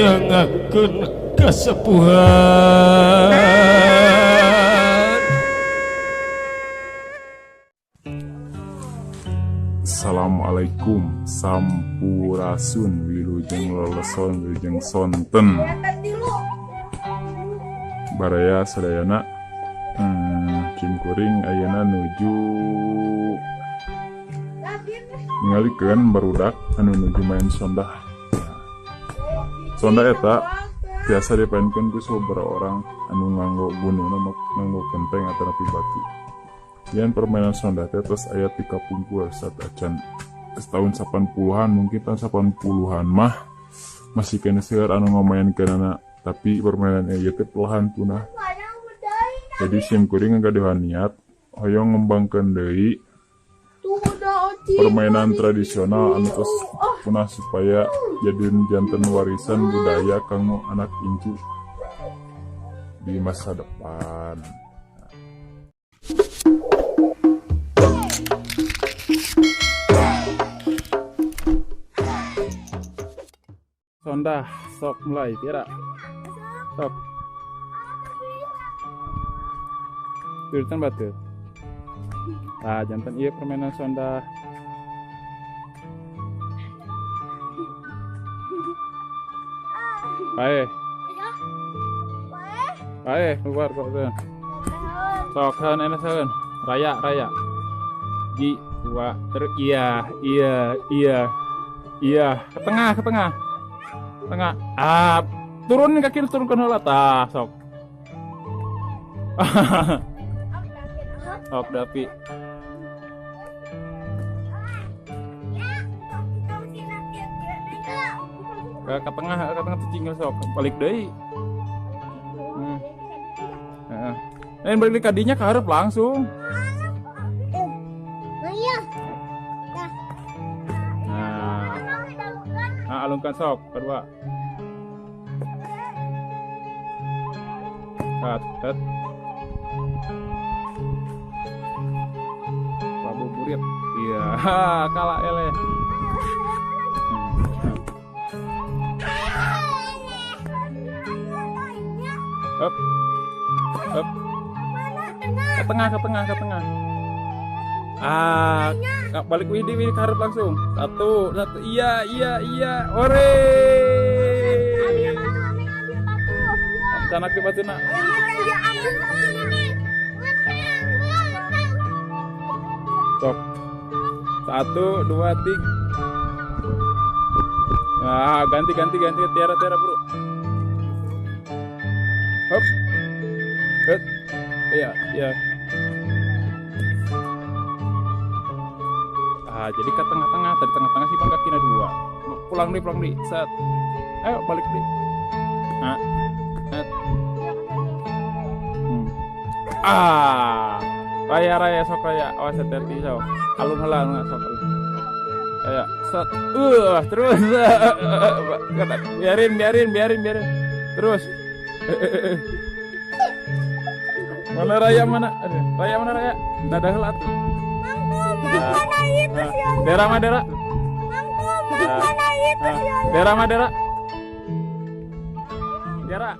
Neangakeun kasepuhan. Assalamualaikum, sampurasun, wilujeng leleson, wilujeng sonten, baraya sadayana. Sim kuring ayeuna nuju ningalikeun barudak anu nuju main sondah. Sondah eta biasa dipainkeun ku sababaraha orang anu nganggo gununa nganggo kenteng atanapi batu. Yen permainan sondah teh tos aya ti kapungkur saat acan tahun 80-an, mungkin tahun 80-an mah masih keneh seueur anu ngamaenkeunana, tapi permainan ieu teh perlahan punah. Jadi sim kuring ngagaduhan niat hoyong ngembangkeun deui permainan tradisional anu tos punah supaya jadi janten warisan budaya kanggo anak incu di masa depan. Sondah, sok mulai, Tiara. Sok. Turutan batu. Nah, janten ieu permainan sondah. Bae. Bae, keluar kok tuh. Sok kan enak saeun. Raya, raya. Ji, dua, terus iya. Ke tengah, ke tengah. Tengah. Ah, turunin kaki, turunkan heula tah, sok. Sok Dapi. Ke tengah, ke tengah tuh tinggal sok. Balik deui. Heeh. Eh, balik ka dinya, ka hareup langsung. Iya. Nah, nah alungkan sok kedua. Cut, cut. Ngabuburit. Iya, kalah eleh. Up. Up. Ke tengah, ke tengah, ke tengah. Ah, balik Widi, Widi ke hareup langsung. Satu, satu. Iya. Ore. Canak di batuna. Sok. Satu, dua, tiga. Nah, ganti, ganti, ganti. Tiara, Tiara, bro. Hop. Hop. Iya. Ah, jadi ke tengah-tengah. Tadi tengah-tengah sih bang kakinya dua. Pulang nih, pulang nih. Set. Ayo balik deh. Nah. Set. Ah. Raya, raya, sok raya. Awas hati-hati sok. Alun heula sok. Raya, set. Terus. Biarin, biarin, biarin, biarin. Terus. Mana Raya mana? Aduh, Raya mana Raya? Dadah heula atuh. Nah, nah. Dera mah Dera. Nah, nah. Dera mah Dera. Dera.